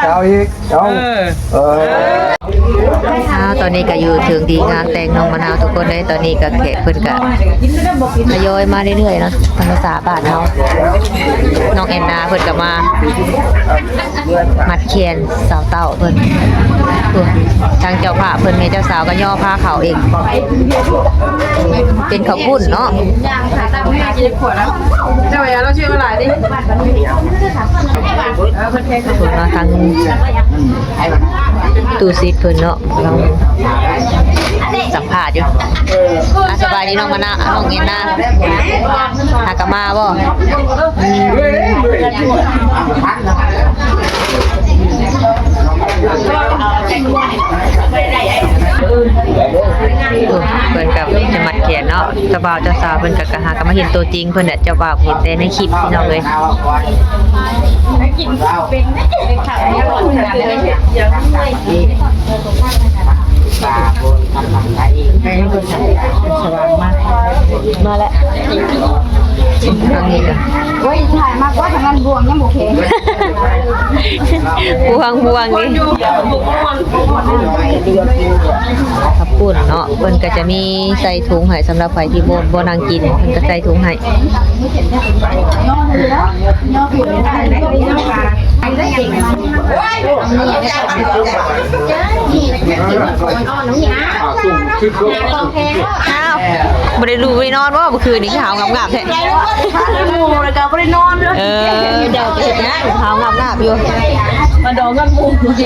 ເອົາອີກ ເອົາ ເອີ ເອີ ອ້າວ ຕອນນີ້ກໍຢູ່ເຖິງທີ່ງານແຕ່ງນ້ອງມະນາວທຸກຄົນເດ້. ຕອນນີ້ກໍແຂກເພິ່ນກໍທະຍອຍມາເລື້ອຍໆເນາະ ຕາມພາສາບ້ານເຮົາ. ນ້ອງແອນນາເພິ່ນກໍມາມັດແຂນສາວເຕົ້າເພິ່ນ. ໂອ້ ທາງເຈົ້າພາບເພິ່ນ ແມ່ເຈົ້າສາວກໍຍໍພາເຂົ້າເອງ ເປັນເຂົ້າປຸ້ນເນາະ. ເຈົ້າຢ່າລາວຊື່ຫຼາຍຕິ ເພິ່ນວ່າທາງຕູ້ຊິດເພິ່ນເນາະ ກຳລັງສຳພາດຢູ່. ອ່າ ສະບາຍດີນ້ອງມະນາ ນ້ອງເອັນນາ ຫາກະມາບໍ່? ໂອ້ ເພິ່ນກໍຈະມັດແຂນເນາະ ເຈົ້າບ່າວເຈົ້າສາວເພິ່ນກໍ ຫາກໍມາເຫັນຕົວຈິງເພິ່ນແຫຼະ ເຈົ້າບ່າວເຫັນແຕ່ໃນຄລິບພີ່ນ້ອງເອີຍ. ມາແລ້ວ ທາງນີ້ກໍ ໂອ້ຍ ຖ່າຍມາກວ່າທາງນັ້ນບ່ວງຍັງບໍ່ແຂງ ບ່ວງ ບ່ວງນີ້ ເຂົ້າປຸ້ນເນາະ ເພິ່ນກໍຈະມີໃສ່ຖົງໃຫ້ ສຳລັບໃຜທີ່ບໍ່ ບໍ່ນັ່ງກິນ ເພິ່ນກໍໃສ່ຖົງໃຫ້. ອ້າວ ບໍ່ໄດ້ດູໄດ້ນອນບໍ່ ເມື່ອຄືນນີ້ ຫາວງາບໆແທ້? ໝູ່ແລ້ວກໍບໍ່ໄດ້ນອນເລີຍ. ເອີ ເຈົ້າເຮັດຫຍັງ ຫາວງາບໆຢູ່ ມາດອງກັນໝູ່ ເອີ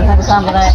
ທຳຕາມບໍ່ໄດ້.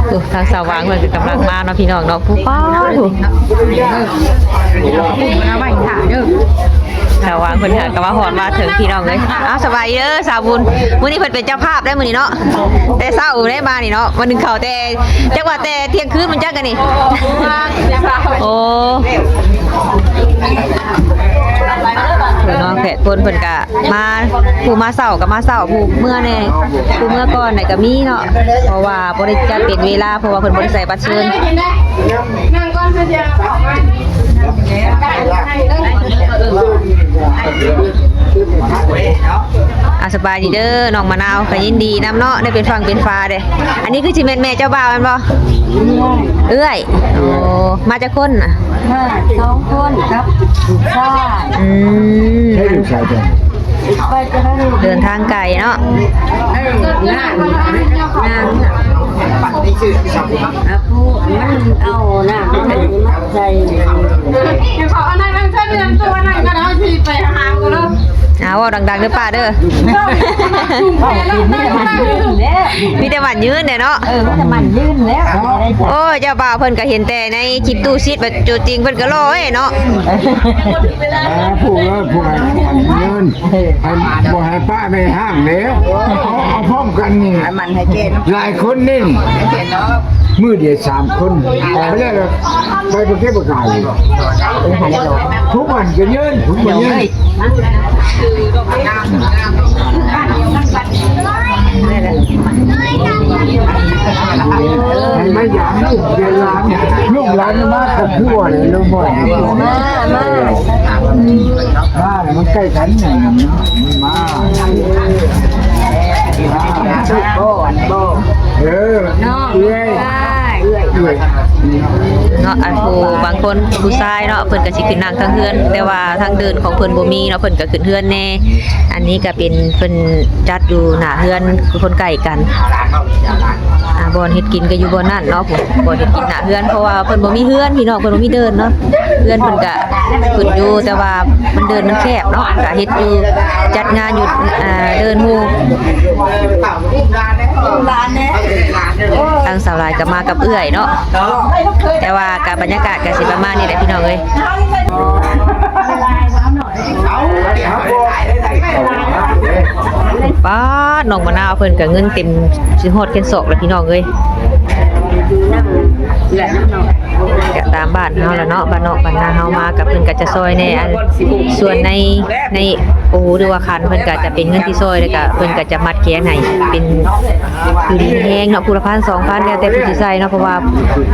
ໂອ້ ທາງສາວຫວ່າງເພິ່ນກໍກຳລັງມາເນາະ ພີ່ນ້ອງເນາະ ຜູ້ປ້າຜູ້ ເອົາໄວ້ຖ້າເດີ ສາວຫວ່າງເພິ່ນຫາກໍມາຮອດມາເຖິງ ພີ່ນ້ອງເອີຍ. ອ້າວ ສະບາຍດີເດີສາວບຸນ ມື້ນີ້ເພິ່ນເປັນເຈົ້າພາບໄດ໋ ມື້ນີ້ເນາະ ແຕ່ເຊົ້າໄດ້ມານີ້ເນາະ ມາໜຶ້ງເຂົ້າແຕ່ ຈັກວ່າແຕ່ທ່ຽງຄືນມັນຈັກອັນນີ້. ໂອ້ ເພິ່ນເນາະ ແຂກເພິ່ນ ເພິ່ນກະມາ ຜູ້ມາເຊົ້າກໍມາເຊົ້າ ຜູ້ເມືອແດ່ ຜູ້ເມືອກ່ອນແດ່ກໍມີເນາະ ເພາະວ່າບໍ່ໄດ້ຈັດເປັນເວລາ ເພາະວ່າເພິ່ນບໍ່ໄດ້ໃສ່ບັດເຊີນ. ອ່າ ສະບາຍດີເດີນ້ອງມະນາວ ກໍຍິນດີນຳເນາະ ໄດ້ເປັນຝັ່ງເປັນຝາເດ້. ອັນນີ້ຄືຊິແມ່ນແມ່ເຈົ້າບ່າວແມ່ນບໍ່? ເອື້ອຍ ເອື້ອຍ. ໂອ້ ມາຈັກຄົນນະ? ມາສອງຄົນກັບລູກຊາຍ. ອືມ ໃຫ້ລູກຊາຍເດີນທາງໄກເນາະ. ເອີ ງານ ງານ ອ່າ ຜູ້ມັນເອົານ້ຳມາໃສ່ ເອົາ ເວົ້າດັງໆເດີປ້າເດີ ມີແຕ່ໝັ້ນຍືນແຫຼະເນາະ. ເອີ ມີແຕ່ໝັ້ນຍືນແຫຼະ. ໂອ້ຍ ເຈົ້າບ່າວເພິ່ນກໍເຫັນແຕ່ໃນຄລິບຕູ້ຊິດ ບັດຕົວຈິງເພິ່ນກໍຫຼໍ່ເດ້ເນາະ. ເອີ ຜູ້ເອີຍ ຜູ້ໃຫ້ເງິນ ໃຫ້ບໍ່ໃຫ້ປ້າແມ່ຫ້າງແລ້ວ ເອົາ ເອົາພ້ອມກັນນີ້ ໃຫ້ມັນໃຫ້ເຈນ ຫຼາຍຄົນນີ້ ໃຫ້ເຈນເນາະ ມື້ດຽວສາມຄົນ ໄປແລ້ວ ໄປປະເທດປະກາຍ ທຸກວັນກໍເງິນ ທຸກວັນເງິນ. ໃຫ້ມາຢາມລູກເວລາ ລູກຫຼານມາຄອບຄົວເລີຍ ມາ ມາ ມາ ມັນໃກ້ກັນ ມາ ມາ ເອີ ນ້ອງ ເອື້ອຍ ອ້າຍ ເນາະ ອັນຜູ້ບາງຄົນຜູ້ຊາຍເນາະ ເພິ່ນກໍຊິຂຶ້ນນັ່ງທາງເຮືອນ ແຕ່ວ່າທາງເດີ່ນຂອງເພິ່ນບໍ່ມີເນາະ ເພິ່ນກໍຂຶ້ນເຮືອນແດ່. ອັນນີ້ກໍເປັນ ເພິ່ນຈັດຢູ່ໜ້າເຮືອນຄົນໃກ້ກັນ ອ່າ ບ່ອນເຮັດກິນກໍຢູ່ບ່ອນນັ້ນເນາະ ບ່ອນເຮັດກິນໜ້າເຮືອນ ເພາະວ່າເພິ່ນບໍ່ມີເຮືອນພີ່ນ້ອງ ເພິ່ນບໍ່ມີເດີ່ນເນາະ ເຮືອນເພິ່ນກະຂຶ້ນຢູ່ ແຕ່ວ່າມັນເດີ່ນມັນແຄບເນາະ ກະເຮັດຢູ່ ຈັດງານຢູ່ ເດີ່ນໝູ່. ທາງສາວຫຼາຍກໍມາກັບເອື້ອຍເນາະ ແຕ່ວ່າກະບັນຍາກາດກະຊິປະມານນີ້ແຫຼະພີ່ນ້ອງເອີຍ. ປາດ ນ້ອງມະນາວເພິ່ນກະເງິນເຕັມຊິຮອດແຂນສອກແລ້ວພີ່ນ້ອງເອີຍ. ກະຕາມບ້ານເຮົາລະເນາະ ບ້ານນອກບ້ານນາເຮົາມາ ກະເພິ່ນກະຈະຊ່ອຍແດ່ ອັນສ່ວນໃນ ໃນໂອ ຫຼືວ່າຂັນ ເພິ່ນກະຈະເປັນເງິນທີ່ຊ່ອຍ ແລ້ວກະເພິ່ນກະຈະມັດແຂນໃຫ້ເປັນ ຢູ່ດີມີແຮງເນາະ ຜູ້ລະພັນສອງພັນ ແລ້ວແຕ່ຜູ້ຊິໃສ່ເນາະ ເພາະວ່າ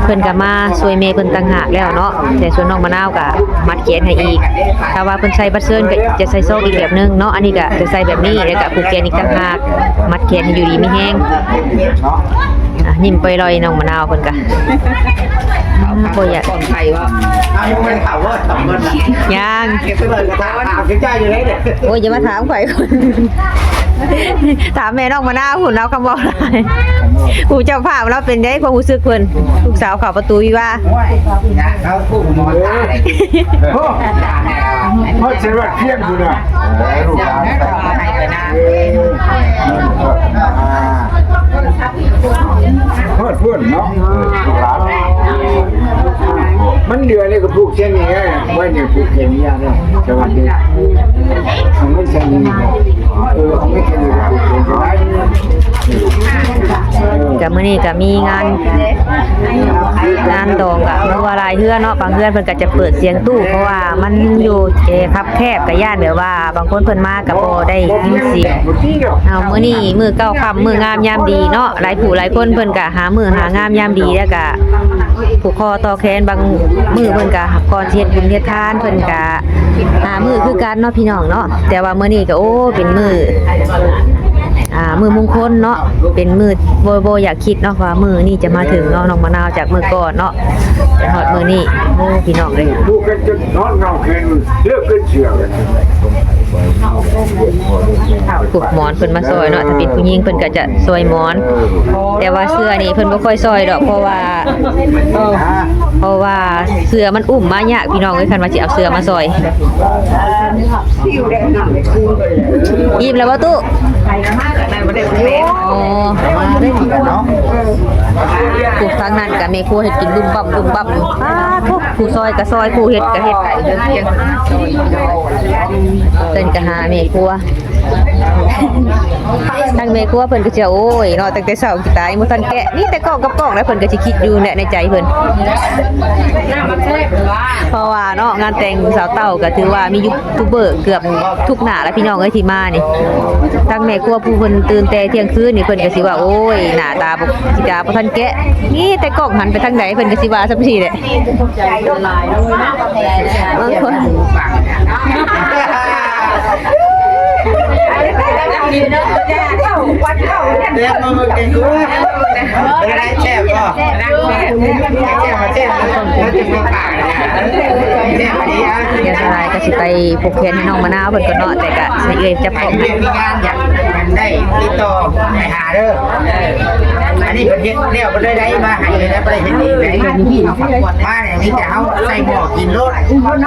ເພິ່ນກະມາຊ່ວຍແມ່ເພິ່ນຕ່າງຫາກແລ້ວເນາະ ແຕ່ສ່ວນນ້ອງມະນາວກະມັດແຂນໃຫ້ອີກ ຖ້າວ່າເພິ່ນໃສ່ບັດເຊີນກະຈະໃສ່ຊອງອີກແບບໜຶ່ງເນາະ ອັນນີ້ກະຈະໃສ່ແບບນີ້ ແລ້ວກະຜູກແຂນອີກຕ່າງຫາກ ມັດແຂນໃຫ້ຢູ່ດີມີແຮງ. ອ່ະ ຍິ້ມປອຍລອຍ ນ້ອງມະນາວເພິ່ນກະ ອ່າ ບໍ່ຢາກ ເອົາ ຍັງບໍ່ໄດ້ເຂົ້າເວີດ ສອງຄົນນະ ຍັງ ເກັບໄປເບິ່ງກະຖາມ ຖາມຄືເຈົ້າຢູ່ເດ້. ໂອ້ຍ ຢ່າມາຖາມຂ້ອຍ ຖາມແມ່ນ້ອງມະນາວພຸ້ນ ລາວຄຳເວົ້າຫຼາຍ. ຜູ້ເຈົ້າພາບລາວເປັນໃດຄວາມຮູ້ສຶກເພິ່ນ ລູກສາວເຂົ້າປະຕູວິວາ? ໂອ້ຍ ຍາກເຂົາຜູ້ໝໍຕາຍ. ໂອ້ ຮອດເສຍວັດພຽງພຸ້ນນະ. ເອີ ລູກຫຼານໄປນາ ເອີ ຮອດພຸ້ນເນາະ ເອີ ລູກຫຼານ ມັນເດືອນນີ້ກໍຜູກເສັ້ນນີ້ໄວ້ນີ້ ຜູກເສັ້ນນີ້ເນາະ ສະຫວັດດີ ເອົາເງິນໃສ່ນີ້ ເອີ ເອົາເງິນໃສ່ນີ້ ເອີ ກະມື້ນີ້ກະມີງານ ງານດອງກະຄືວ່າຫຼາຍເຮືອນເນາະ ບາງເຮືອນເພິ່ນກະຈະເປີດສຽງຕູ້ ເພາະວ່າມັນຢູ່ ເອ ຄັບແຄບ ກະຢ້ານແບບວ່າບາງຄົນເພິ່ນມາກະບໍ່ໄດ້ຍິນສຽງ. ເອົາ ມື້ນີ້ມື້ເກົ້າຄ່ຳ ມື້ງາມຍາມດີເນາະ ຫຼາຍຜູ້ຫຼາຍຄົນເພິ່ນກະຫາມື້ຫາງາມຍາມດີ ແລ້ວກະຜູກຄໍຕໍ່ແຂນ ບາງມື້ເພິ່ນກະກ່ອນຊິເຮັດບຸນເຮັດທານ ເພິ່ນກະຫາມື້ຄືກັນເນາະ ພີ່ນ້ອງເນາະ. ແຕ່ວ່າມື້ນີ້ກະ ໂອ້ ເປັນມື້ ອ່າ ມື້ມົງຄົນເນາະ ເປັນມື້ ບໍ່ ບໍ່ຢາກຄິດເນາະວ່າມື້ນີ້ຈະມາເຖິງເນາະ ນ້ອງມະນາວ ຈາກມື້ກ່ອນເນາະ ຈົນຮອດມື້ນີ້. ໂອ້ ພີ່ນ້ອງເອີຍ ຜູກກັນຈົນນອນເຫງົາແຂນ ເລີກເກີນເຊື່ອ. ຜູກໝອນເພິ່ນມາຊ່ອຍເນາະ ຖ້າເປັນຜູ້ຍິງເພິ່ນກະຈະຊ່ອຍໝອນ ແຕ່ວ່າເສື່ອນີ້ເພິ່ນບໍ່ຄ່ອຍຊ່ອຍດອກ ເພາະວ່າ ເພາະວ່າເສື່ອມັນອຸ້ມມາຍາກ ພີ່ນ້ອງເອີຍ ຄັນວ່າຊິເອົາເສື່ອມາຊ່ອຍ. ອີ່ມແລ້ວບໍ່ຕູ້? ອໍ ໂອ້ ທາງນັ້ນກະແມ່ຄົວເຮັດກິນບຸ້ມບັ້ມບຸ້ມບັ້ມຢູ່. ປາດໂທ້ ຜູ້ຊ່ອຍກະຊ່ອຍ ຜູ້ເຮັດກະເຮັດ ເພິ່ນກະຫາແມ່ຄົວ ທາງແມ່ຄົວເພິ່ນກະຊິ ໂອ້ຍເນາະ ຕັ້ງແຕ່ເຊົ້າ ຕາຍັງບໍ່ທັນແກະ ມີແຕ່ກ້ອງກັບກ້ອງ ແລ້ວເພິ່ນກະຊິຄິດຢູ່ແຫຼະໃນໃຈເພິ່ນ. ເພາະວ່າເນາະ ງານແຕ່ງສາວເຕົ້າກະຖືວ່າມີຢູທູບເບີເກືອບທຸກໜ້າລະ ພີ່ນ້ອງເອີຍ ທີ່ມານີ້. ທັງແມ່ຄົວຜູ້ເພິ່ນຕື່ນແຕ່ທ່ຽງຄືນນີ້ ເພິ່ນກະຊິວ່າ ໂອ້ຍ ໜ້າຕາບໍ່ ຊິຕາບໍ່ທັນແກະ ມີແຕ່ກ້ອງຫັນໄປທາງໃດ ເພິ່ນກະຊິວ່າຊ່ຳຊີ້ແຫຼະ. ບາງຄົນ ແຊບບໍ່? ເປັນໄງ ແຊບບໍ່? ແຊບ ແຊບ ແຊບ ແຊບ ດຽວສາວຫຼາຍກະຊິໄປຜູກແຂນໃຫ້ນ້ອງມະນາວເພິ່ນກ່ອນເນາະ ແຕ່ກະໃຫ້ເອື້ອຍຈັບກ້ອງໃຫ້. ມີງານຢາກໄດ້ຕິດຕໍ່ໄປຫາເດີ. ອັນນີ້ເພິ່ນເຮັດແລ້ວ ເພິ່ນໄດ້ມາໃຫ້ແລ້ວ ບໍ່ໄດ້ເຮັດເອງເດ້. ມານີ້ມີແຕ່ເຮົາໃສ່ໝໍ້ກິນໂລດ ອຸ່ນໂລດ.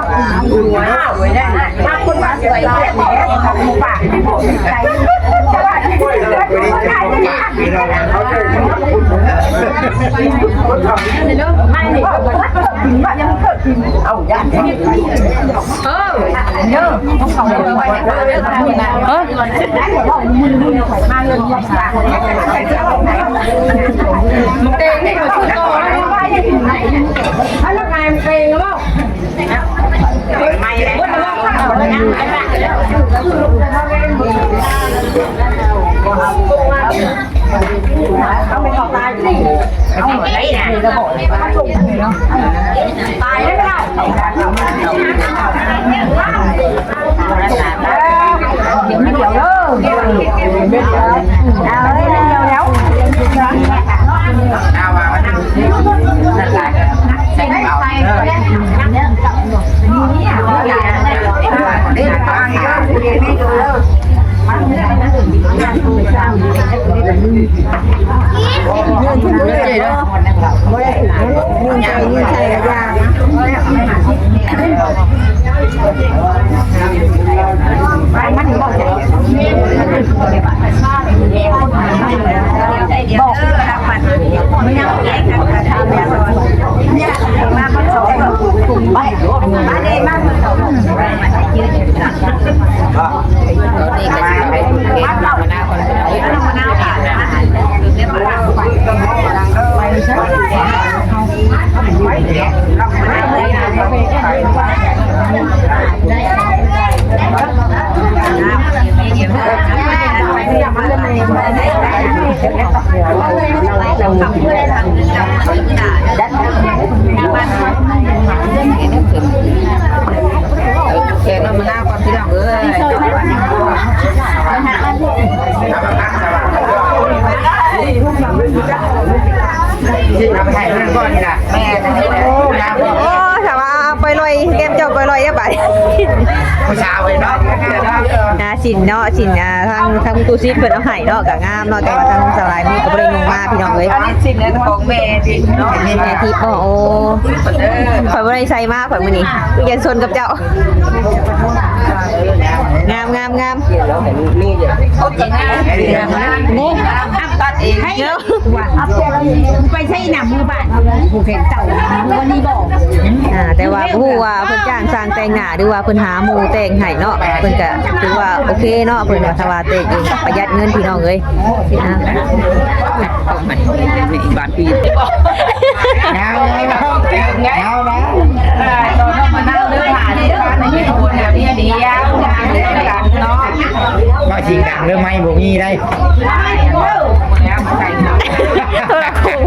ແກງນ້ຳມະນາວກ່ອນພີ່ນ້ອງເອີຍ. ຊິເອົາໄປໃຫ້ເພິ່ນກ່ອນນີ້ນະ. ແມ່ນ. ໂອ້ ງາມ. ໂອ້ ຖ້າວ່າເອົາໄປລອຍ ແກ້ມເຈົ້າໄປລອຍເດ້ບາດນີ້. ຜູ້ສາວເອີຍເນາະ. ອ່າ ສິນເນາະ ສິນ ອ່າ ທາງ ທາງຕູ້ຊິດເພິ່ນເອົາໃຫ້ເນາະ ກໍງາມເນາະ ແຕ່ວ່າທາງສາວລາຍມື້ກໍບໍ່ໄດ້ນຸ່ງມາພີ່ນ້ອງເອີຍ. ອັນນີ້ສິນຂອງແມ່ທິບເນາະ. ແມ່ທິບ. ໂອ້ ຂ້ອຍບໍ່ໄດ້ໃສ່ມາ ຂ້ອຍມື້ນີ້ຢາກຊົນກັບເຈົ້າ. ງາມ ງາມ ງາມ. ໂອ້ ກໍງາມ ງາມ ງາມ ຕັດເອງ. ເນາະ ໄປໃສ່ນຳມື້ບ້ານ ຜູ້ເປັນເຈົ້າມື້ນີ້ບໍ່. ອ່າ ແຕ່ວ່າບໍ່ຮູ້ວ່າເພິ່ນຈ້າງຊ່າງແຕ່ງໜ້າ ຫຼືວ່າເພິ່ນຫາໝູ່ແຕ່ງໃຫ້ເນາະ. ເພິ່ນກະຖືວ່າໂອເຄເນາະ ເພິ່ນວ່າ ຖ້າວ່າແຕ່ງເອງກະປະຢັດເງິນພີ່ນ້ອງເອີຍ. ອ່າ ບາດປີ ຍາວ ຍາວ ຍາວ. ອ່າ ຕອນມະນາວເດີ ຫາເດີ ເນາະ ເວົ້າສຽງດັງເດີ ໄມບໍ່ມີໄດ໋. ໂທລະໂຂງ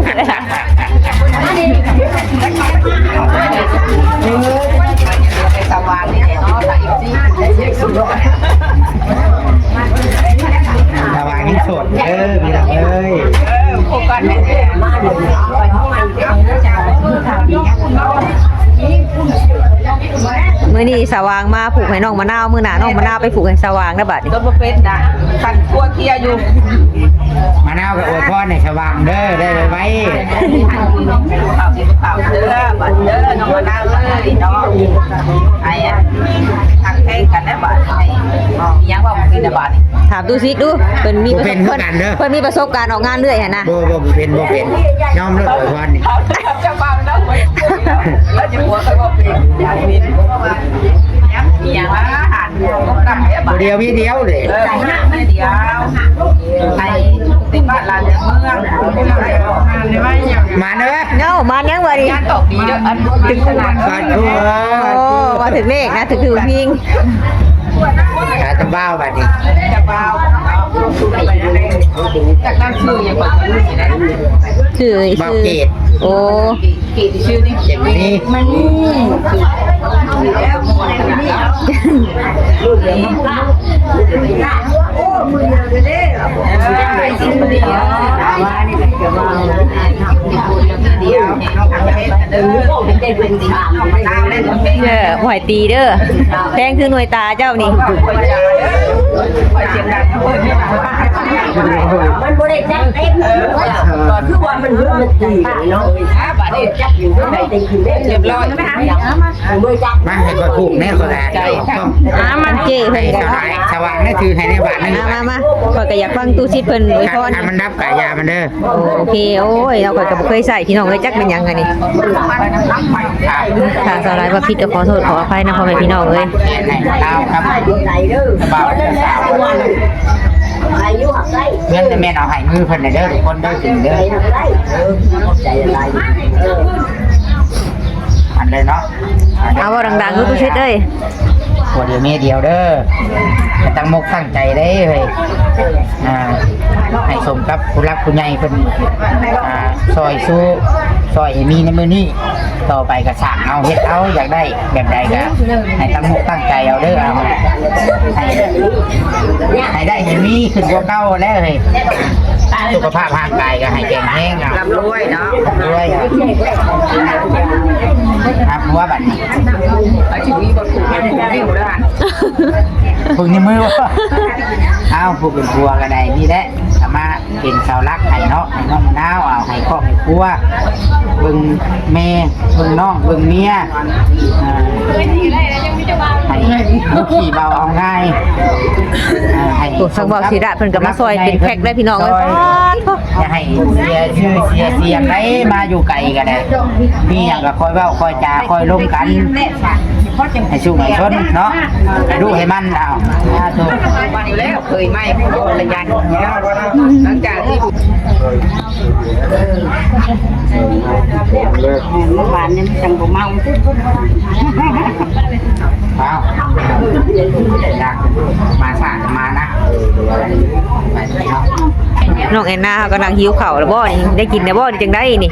ລະວັງໂສດເດີພີ່ນ້ອງເອີຍ. ມື້ນີ້ສະຫວ່າງມາຜູກໃຫ້ນ້ອງມະນາວ ມື້ໜ້ານ້ອງມະນາວໄປຜູກໃຫ້ສະຫວ່າງເດີບາດນີ້. ກໍບໍ່ເປັນນະ ຄັນຄົວເຄຍຢູ່. ມະນາວກໍອວຍພອນໃຫ້ສະຫວ່າງເດີ ໄດ້ໄວໆ. ເຂົ້າຊິເຂົ້າເດີ ບາດເດີ ນ້ອງມະນາວເອີຍເນາະ. ໃຫ້ອັນຮັກແພງກັນແດ່ບາດນີ້. ອີຫຍັງເວົ້າບໍ່ເປັນແດ່ບາດນີ້. ຖາມຕູ້ຊິດດູ ເພິ່ນມີປະສົບ ເພິ່ນມີປະສົບການອອກງານເລື້ອຍຫັ້ນນະ. ບໍ່ ບໍ່ເປັນ ບໍ່ເປັນ ຍອມເລີຍອວຍພອນນີ້. ເຈົ້າບ່າວນະ ເຈົ້າຜົວເຂົາກໍເປັນ ອີຫຍັງລະ ບໍ່ດຽວມີດຽວເດ້. ເອີ ດຽວ ໃຫ້ເປັນບ້ານລານເມືອງ. ມາເດີ ເນາະ ມາຍັງບໍ່ນີ້. ງານຕອກດີເດີ ອັນ ໂອ້ ວ່າຖືກເລກນະ ຖືກ ຖືກພິງ. ຫາຕາບ່າວບາດນີ້ ຕາບ່າວ. ຈັກນາມຊື່ຫຍັງກໍ ຊື່ ຊື່ ບ່າວເກດ. ໂອ້ ເກດ ຊື່ນີ້ ເກດມະນີ ມະນີ. ເອີ ບໍ່ໃຫ້ຕີເດີ ແພງຄືໜ່ວຍຕາເຈົ້ານີ້. ມັນບໍ່ໄດ້ຈັບເຕັມ ຄືວ່າມັນ ມັນຕີເນາະ. ຮຽບຮ້ອຍ ມາໃຫ້ຂ້ອຍຜູກແດ່ ຂ້ອຍກະຢາກອອກກ້ອງ. ອ່າ ມັນເຈ້ ໃຫ້ສະຫວ່າງ ສະຫວ່າງໄດ້ຖືໃຫ້ແດ່ບາດໜຶ່ງ. ມາ ມາ ມາ ຂ້ອຍກະຢາກຟັງຕູ້ຊິດເພິ່ນອວຍພອນ. ຄັນມັນດັບກະຢ່າມັນເດີ. ໂອເຄ ໂອ້ຍ ເຮົາຂ້ອຍກໍບໍ່ເຄີຍໃຊ້ພີ່ນ້ອງເອີຍ ຈັກແມ່ນຫຍັງອັນນີ້. ຖ້າສາວຫຼາຍວ່າຜິດກໍຂໍໂທດຂໍອະໄພນຳພໍ່ແມ່ພີ່ນ້ອງເອີຍ. ເງິນແມ່ນເອົາໃຫ້ມືເພິ່ນເດີ ທຸກຄົນເດີ ກິນເດີ. ອັນເດີເນາະ ເອົາເວົ້າດັງໆ ລູກຜູ້ຊິດເອີຍ. ຜົວດຽວເມຍດຽວເດີ ຕັ້ງມົກຕັ້ງໃຈເດ້ເຮີ້ຍ. ອ່າ ໃຫ້ສົມກັບຜູ້ຫຼັກຜູ້ໃຫຍ່ເພິ່ນ ອ່າ ຊ່ອຍຊູ່ ຊ່ອຍໃຫ້ມີໃນມື້ນີ້ ຕໍ່ໄປກໍສ້າງເອົາ ເຮັດເອົາ ຢາກໄດ້ແບບໃດກໍໃຫ້ຕັ້ງມົກຕັ້ງໃຈເອົາເດີ. ເອົາ ໃຫ້ ໃຫ້ໄດ້ໃຫ້ມີຂຶ້ນກວ່າເກົ່າແລ້ວເຮີ້ຍ. ສຸຂະພາບຮ່າງກາຍກໍໃຫ້ແຂງແຮງ ເອົາ ລ່ຳລວຍເນາະ ລ່ຳລວຍ. ເອົາ ຮັບຜົວບັດນີ້ ໄປ ເບິ່ງໃນມື. ເອົາ ຜູ້ເປັນຜົວກໍໄດ້ນີ້ແຫຼະ ກໍມາເປັນເສົາຫຼັກໃຫ້ເນາະ ໃຫ້ນ້ອງມະນາວ ເອົາ ໃຫ້ຄອບໃຫ້ຄົວ ເບິ່ງແມ່ ເບິ່ງນ້ອງ ເບິ່ງເມຍ ໃຫ້ເອົາຂີ້ເບົາເອົາງ່າຍ ໃຫ້ ໂອ້ ທາງເບົາສີດາເພິ່ນກໍມາຊ່ອຍເປັນແພັກໄດ້ພີ່ນ້ອງເອີຍ. ຢ່າໃຫ້ເສຍຊື່ເສຍສຽງໄດ໋ ມາຢູ່ໄກກໍໄດ້ ມີຫຍັງກໍຄ່ອຍເວົ້າຄ່ອຍຈາຄ່ອຍລົມກັນ ໃຫ້ສຸກໃຫ້ຊົນເນາະ ໃຫ້ດຸໃຫ້ໝັ່ນ. ເອົາ ສາທຸ ມາຢູ່ແລ້ວ ເຄີຍໃໝ່ ບໍ່ລະຍັນ ຫຼັງຈາກທີ່ ຫວານນີ້ມັນຈັ່ງບໍ່ເມົາ. ອ້າວ ຢາກມາຊ້າກໍມານະ ໄປເນາະ. ນ້ອງແອນນາເຮົາກຳລັງຫິວເຂົ້າແລ້ວບໍ່ນີ້ ໄດ້ກິນແລ້ວບໍ່ນີ້ ຈັ່ງໃດນີ້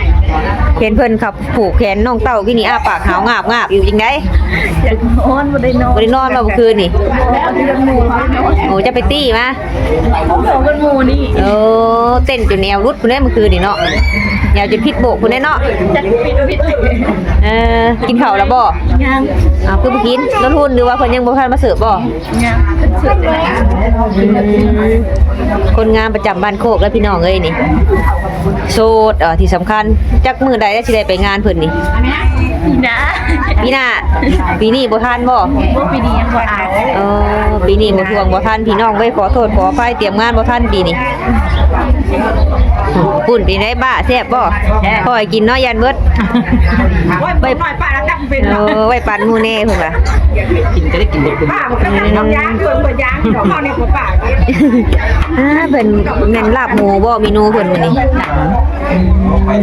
ເຫັນເພິ່ນຂັບຜູກແຂນນ້ອງເຕົ້າກີ້ນີ້ ອ້າປາກຫາວງາບໆຢູ່ ຈັ່ງໃດ? ນອນ ບໍ່ໄດ້ນອນ ບໍ່ໄດ້ນອນບໍ່ເມື່ອຄືນນີ້? ໂອ້ ຈະໄປຕີມາ ເອີ ເຕັ້ນຈົນແອວຫຼຸດພຸ້ນເດ້ເມື່ອຄືນນີ້ເນາະ ແອວຈົນຜິດໂບກພຸ້ນເດ້ເນາະ. ເອີ ກິນເຂົ້າແລ້ວບໍ່? ຍັງ. ອ້າວ ຄືບໍ່ກິນ? ລົດຮຸ່ນ ຫຼືວ່າເພິ່ນຍັງບໍ່ທັນມາເສີບບໍ່? ຍັງ ເສີບແລ້ວ. ອືມ ຄົນງາມປະຈຳບ້ານໂຄກເດີພີ່ນ້ອງເອີຍນີ້ ໂສດ. ເອີ ທີ່ສຳຄັນ ຈັກມື້ໃດແລ້ວຊິໄດ້ໄປງານເພິ່ນນີ້? ປີໜ້າ ປີໜ້າ. ປີນີ້ບໍ່ທັນບໍ່? ບໍ່ ປີນີ້ຍັງບໍ່ທັນ. ເອີ ປີນີ້ບໍ່ທວງບໍ່ທັນພີ່ນ້ອງເອີຍ ຂໍໂທດຂໍອະໄພ ຕຽມງານບໍ່ທັນປີນີ້. ປຸ້ນເປັນໄດບ້າ ແຊບບໍ່? ແຊບ. ຂໍໃຫ້ກິນເນາະ ຢ້ານເບິດ. ໄວ້ ໄວ້ປານໜ້ອຍ ປາລະຕັກເປັນ. ເອີ ໄວ້ປານໝູ່ແດ່ເພິ່ນວ່າ ກິນກໍໄດ້ກິນເບິດ. ປ້າບໍ່ເຄີຍກິນ ອືມ ຢາງເພິ່ນ ເພິ່ນຢາງເຂົານີ້ບໍ່ປາກ. ອ່າ ເພິ່ນແມ່ນລາບໝູບໍ່ ເມນູເພິ່ນມື້ນີ້?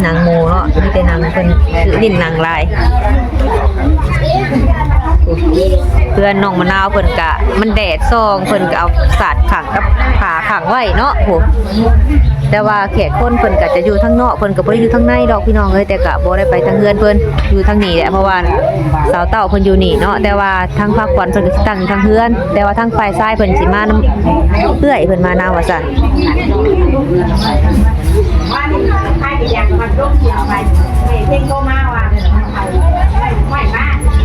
ໜັງໝູເນາະ ມີແຕ່ໜັງ ເພິ່ນຊື້ຫຼິ້ນໜັງຫຼາຍ. ເພື່ອນນ້ອງມະນາວເພິ່ນກະ ມັນແດດສ່ອງ ເພິ່ນກະເອົາສາດຂັງກັບຜ້າຂັງໄວ້ເນາະ. ໂອ້ ແຕ່ວ່າແຂກຄົນເພິ່ນກະຈະຢູ່ທາງນອກ ເພິ່ນກະບໍ່ໄດ້ຢູ່ທາງໃນດອກພີ່ນ້ອງເອີຍ ແຕ່ກະບໍ່ໄດ້ໄປທາງເຮືອນເພິ່ນ ຢູ່ທາງນີ້ແຫຼະ ເພາະວ່າສາວເຕົ້າເພິ່ນຢູ່ນີ້ເນາະ. ແຕ່ວ່າທາງພາຂວັນເພິ່ນກະຊິຕັ້ງຢູ່ທາງເຮືອນ ແຕ່ວ່າທາງຝ່າຍຊາຍເພິ່ນຊິມານຳເອື້ອຍເພິ່ນ ມານຳວ່າຊັ້ນ.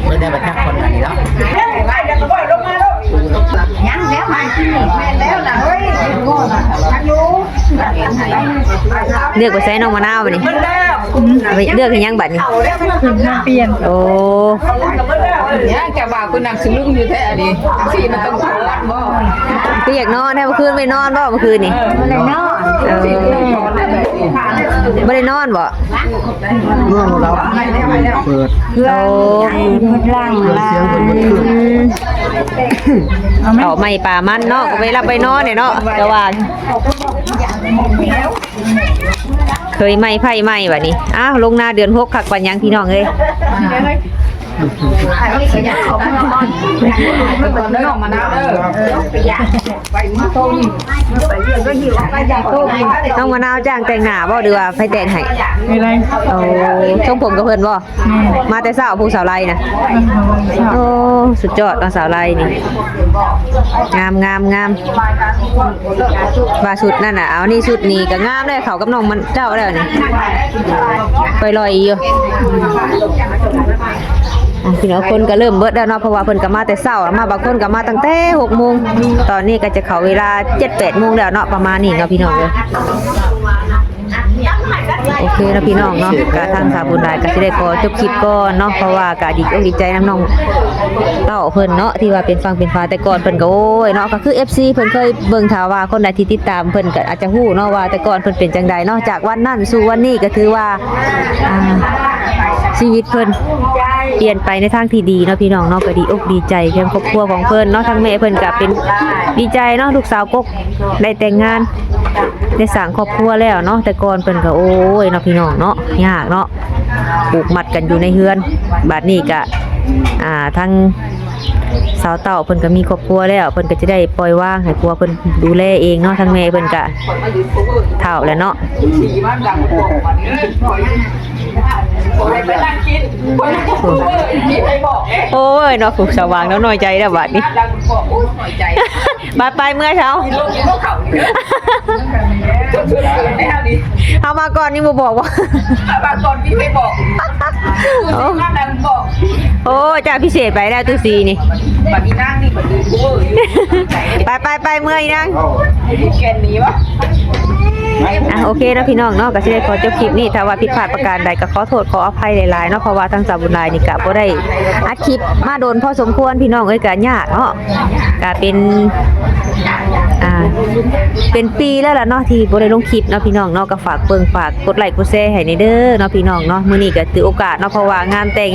ເພິ່ນໄດ້ໄປພັກຜ່ອນກັນນີ້ເນາະ. ຍັງແລ້ວ ມາທີ່ນີ້ແມ່ນແລ້ວນະເຮີ້ຍ. ເລືອກໄປໃສ່ນ້ອງມະນາວບັດນີ້ ເລືອກໃຫ້ຍັງບັດນີ້? ເພິ່ນມາປ່ຽນ. ໂອ້ ຍັງຈະວ່າ ຄືນັ່ງສະລຶ້ງຢູ່ແທ້ອັນນີ້ ຊິມັນຕ້ອງຖອດບໍ່? ປຽກເນາະ ແທ້ເມື່ອຄືນໄປນອນບໍ່ ເມື່ອຄືນນີ້? ບໍ່ໄດ້ນອນ. ເອີ ບໍ່ໄດ້ນອນບໍ່? ນອນບໍ່ຫຼັບ ເປີດ ໂອ້ ເພິ່ນຫຼັ່ງຫຼາຍ ສຽງເພິ່ນບໍ່ຄືນ. ອືມ ເອົາໄມ້ປ່າມັນເນາະ ກໍໄປຫຼັບໄປນອນແຫຼະເນາະ ແຕ່ວ່າ ເຄີຍໃໝ່ໄຟໃໝ່ບັດນີ້. ອ້າວ ລົງນາເດືອນຫົກ ຄັກປານຫຍັງພີ່ນ້ອງເອີຍ. ນ້ອງມະນາວຈ້າງແຕ່ງໜ້າບໍ່ ຫຼືວ່າໃຜແຕ່ງໃຫ້? ໂອ້ ຊົງຜົມກັບເພິ່ນບໍ່? ແມ່ນ. ມາແຕ່ເຊົ້າ ຜູ້ສາວໄລນະ. ແມ່ນ. ໂອ້ ສຸດຍອດເນາະ ສາວໄລນີ້ ງາມ ງາມ ງາມ. ວ່າຊຸດນັ້ນນະ ເອົາ ນີ້ຊຸດນີ້ກໍງາມເດ້ ເຂົ້າກັບນ້ອງມັນເຈົ້າແລ້ວນີ້ ໄປລອຍຢູ່. ອ່ະ ພີ່ນ້ອງ ຄົນກໍເລີ່ມເບິດແລ້ວເນາະ ເພາະວ່າເພິ່ນກໍມາແຕ່ເຊົ້າ ມາ ບາງຄົນກໍມາຕັ້ງແຕ່ຫົກໂມງ ຕອນນີ້ກໍຈະເຂົ້າເວລາເຈັດແປດໂມງແລ້ວເນາະ ປະມານນີ້ເນາະ ພີ່ນ້ອງເອີຍ. ໂອເຄເນາະ ພີ່ນ້ອງເນາະ ກະທາງສາວບຸນຫຼາຍກະຊິໄດ້ຂໍຈົບຄລິບກ່ອນເນາະ ເພາະວ່າກະດີອົກດີໃຈນຳນ້ອງເຕົ້າເພິ່ນເນາະ ທີ່ວ່າເປັນຝັ່ງເປັນຝາ. ແຕ່ກ່ອນເພິ່ນກະ ໂອ້ຍເນາະ ກະຄືເອັຟຊີເພິ່ນເຄີຍເບິ່ງ ຖ້າວ່າຄົນໃດທີ່ຕິດຕາມເພິ່ນກະອາດຈະຮູ້ເນາະວ່າແຕ່ກ່ອນເພິ່ນເປັນຈັ່ງໃດເນາະ. ຈາກວັນນັ້ນສູ່ວັນນີ້ກະຖືວ່າ ອ່າ ຊີວິດເພິ່ນປ່ຽນໄປໃນທາງທີ່ດີເນາະ ພີ່ນ້ອງເນາະ. ກະດີອົກດີໃຈແທນຄອບຄົວຂອງເພິ່ນເນາະ ທັງແມ່ເພິ່ນກະເປັນ ດີໃຈເນາະ ລູກສາວກົກ ໄດ້ແຕ່ງງານ ໄດ້ສ້າງຄອບຄົວແລ້ວເນາະ. ແຕ່ກ່ອນເພິ່ນກໍ ໂອ້ຍເນາະ ພີ່ນ້ອງເນາະ ຍາກເນາະ ຜູກມັດກັນຢູ່ໃນເຮືອນ. ບາດນີ້ກະ ອ່າ ທາງສາວເຕົ້າເພິ່ນກໍມີຄອບຄົວແລ້ວ ເພິ່ນກໍຈະໄດ້ປ່ອຍວາງໃຫ້ຜົວເພິ່ນດູແລເອງເນາະ. ທາງແມ່ເພິ່ນກະເຖົ້າແລ້ວເນາະ. ໃຫ້ໄປນັ່ງກິນ ເພິ່ນບໍ່ຮູ້ເລີຍ ມີໃຜບອກແອ ໂອ້ຍເນາະ ຜູ້ສາວຫວ່າງເນາະ ນ້ອຍໃຈແລ້ວບາດນີ້ ໄປໆ ເມືອເຊົາ ເຮົາມາກ່ອນນີ້ບໍ່ບອກບໍ່ ມາກ່ອນ ມີໃຜບອກ ໂອ້ ເຈົ້າພິເສດໄປແລ້ວ ຕູ້ສີນີ້ ບັດອີນາງນີ້ບັດ ໄປໆ ເມືອອີນາງ ແກ່ນໜີວະ. ອ່ະ ໂອເຄເນາະພີ່ນ້ອງເນາະ ກໍຊິໄດ້ຂໍຈົບຄລິບນີ້ ຖ້າວ່າຜິດພາດປະການໃດກໍຂໍໂທດຂໍອະໄພຫຼາຍໆເນາະ ເພາະວ່າທາງສາວບຸນຫຼາຍນີ້ກໍບໍ່ໄດ້ອັດຄລິບມາດົນພໍສົມຄວນ ພີ່ນ້ອງເອີຍ ກໍຍາກເນາະ ກໍເປັນ ອ່າ ເປັນປີແລ້ວລະເນາະ ທີ່ບໍ່ໄດ້ລົງຄລິບເນາະ ພີ່ນ້ອງເນາະ ກໍຝາກເບິ່ງ ຝາກກົດໄລກົດແຊໃຫ້ແດ່ເດີເນາະ ພີ່ນ້ອງເນາະ. ມື້ນີ້ກໍຖືໂອກາດເນາະ ເພາະວ່າງານແຕ່ງ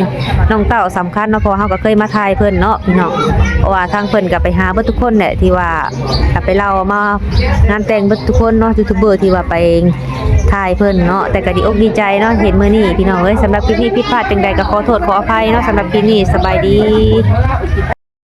ນ້ອງເຕົ້າສຳຄັນເນາະ ເພາະວ່າເຮົາກໍເຄີຍມາຖ່າຍເພິ່ນເນາະ ພີ່ນ້ອງ ເພາະວ່າທາງເພິ່ນກໍໄປຫາເບິດທຸກຄົນແຫຼະ ທີ່ວ່າ ກໍໄປເລົ່າມາງານແຕ່ງເບິດທຸກຄົນເນາະ ຢູທູບເບີທີ່ວ່າໄປຖ່າຍເພິ່ນເນາະ ແຕ່ກໍດີອົກດີໃຈເນາະ ເຫັນມື້ນີ້ພີ່ນ້ອງເອີຍ. ສຳລັບຄລິບນີ້ຜິດພາດຈັ່ງໃດກໍຂໍໂທດຂໍອະໄພເນາະ. ສຳລັບຄລິບນີ້ສະບາຍດີ.